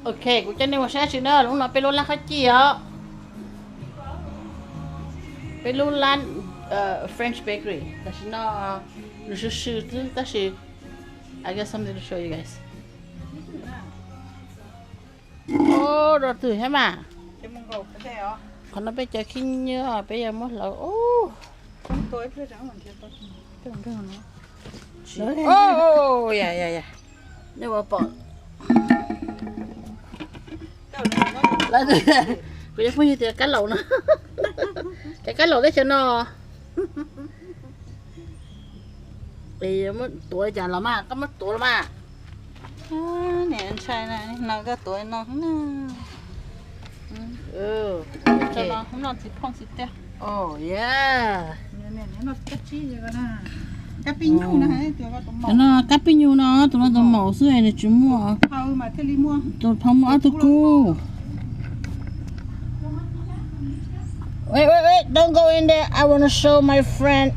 Ok, kuv coj nej mus saib tsi na, lub no peb lub lab qhob cij os. Peb lub lab French bakery, tam sim no nws swb swb xwb tab sis I got something to show you guys. Rau twg thiab mas? Qhov no peb cov khib nyiab peb yuav muab hlawv. Ya ya ya, nej ua pom. Kuv cov phooj ywg tias kab laum no, cov kab laum teb chaws no. Tuav li cas los mas, koj muab tuav los mas. Niam ntshai na, no koj tuav no na. Cov no txiv phooj txiv tiag. Kab pib nyuj no, tus no tus maum xwb, nws tsis muaj. Tus phau muaj ob tug kub. Wait, wait, wait, don't go in there. I wanna show my friend.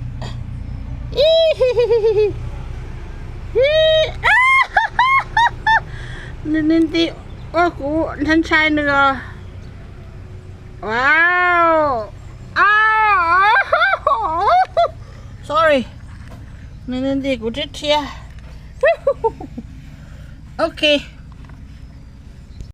Nws nti ua kuv ntshai ntshai nws os. Wow. Sorry. Nws nti kuv rhiab rhiab. Ok.